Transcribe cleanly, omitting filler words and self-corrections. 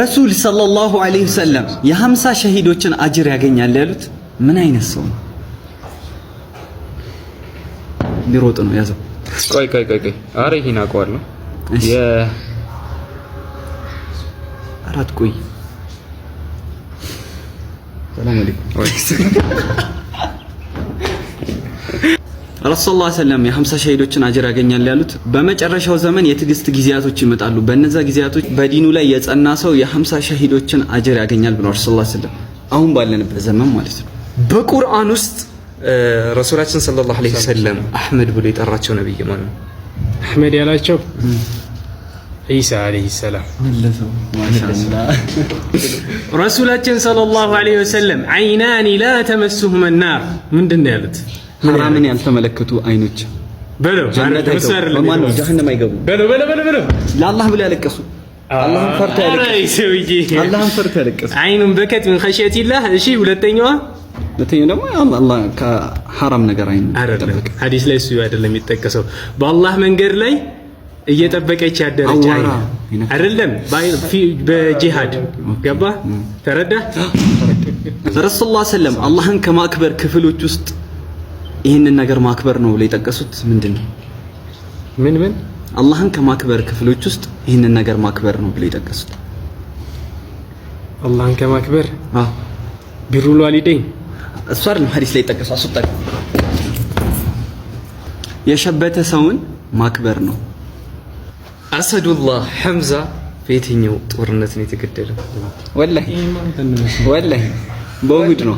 ረሱል ሰለላሁ ዐለይሂ ወሰለም የ50 ሸሂዶችን አጅር ያገኛል ያሉት ምን አይነት ሰው ነው? ሊሮጥ ነው ያዘው። ቆይ ቆይ ቆይ ቆይ፣ ኧረ ይሄን አውቀዋለሁ። የ አራት ቆይ። ሰላም አለይኩም። ረሱል ሰለላሁ ዐለይሂ ወሰለም የ50 ሸሂዶችን አጅር ያገኛል ያሉት በመጨረሻው ዘመን የትዕግስት ጊዜያቶች ይመጣሉ። በእነዛ ጊዜያቶች በዲኑ ላይ የጸና ሰው የ50 ሸሂዶችን አጅር ያገኛል ብለዋል ረሱል ሰለላሁ ዐለይሂ ወሰለም። አሁን ባለንበት ዘመን ማለት ነው። በቁርአን ውስጥ ረሱላችን ሰለላሁ ዐለይሂ ወሰለም አህመድ ብሎ የጠራቸው ነብይ ማለት ነው። አህመድ ያላቸው ዒሳ ዐለይሂ ሰላም። ረሱላችን ሰለላሁ ዐለይሂ ወሰለም عينان لا تمسهما النار ምንድን ነው ያሉት? ሐራምን ያልተመለከቱ አይኖች በለው ጀሀነም አይገቡ። በለው በለው በለው በለው። ለአላህ ብለው ያለቀሱ፣ አላህን ፈርተው ያለቀሱ፣ አላህን ፈርተው ያለቀሱ። عين بكت من خشية الله። እሺ ሁለተኛዋ ሁለተኛው ደግሞ አላህ ከሐራም ነገር አይን አይደለም። ሐዲስ ላይ እሱ አይደለም የሚጠቀሰው፣ በአላህ መንገድ ላይ እየጠበቀች ያደረች አይን አይደለም። በጂሃድ ገባ ተረዳ። ረሱል ሰለላሁ ዐለይሂ ወሰለም አላህን ከማክበር ክፍሎች ውስጥ ይህንን ነገር ማክበር ነው ብለው የጠቀሱት ምንድን ነው? ምን ምን? አላህን ከማክበር ክፍሎች ውስጥ ይህንን ነገር ማክበር ነው ብለው የጠቀሱት። አላህን ከማክበር بر الوالدين እሱ አይደለም ሐዲስ ላይ የጠቀሰው። አስወጣ። የሸበተ ሰውን ማክበር ነው። አሰዱላህ ሐምዛ በየትኛው ጦርነት ነው የተገደለው? ወላሂ ወላሂ በኡሁድ ነው።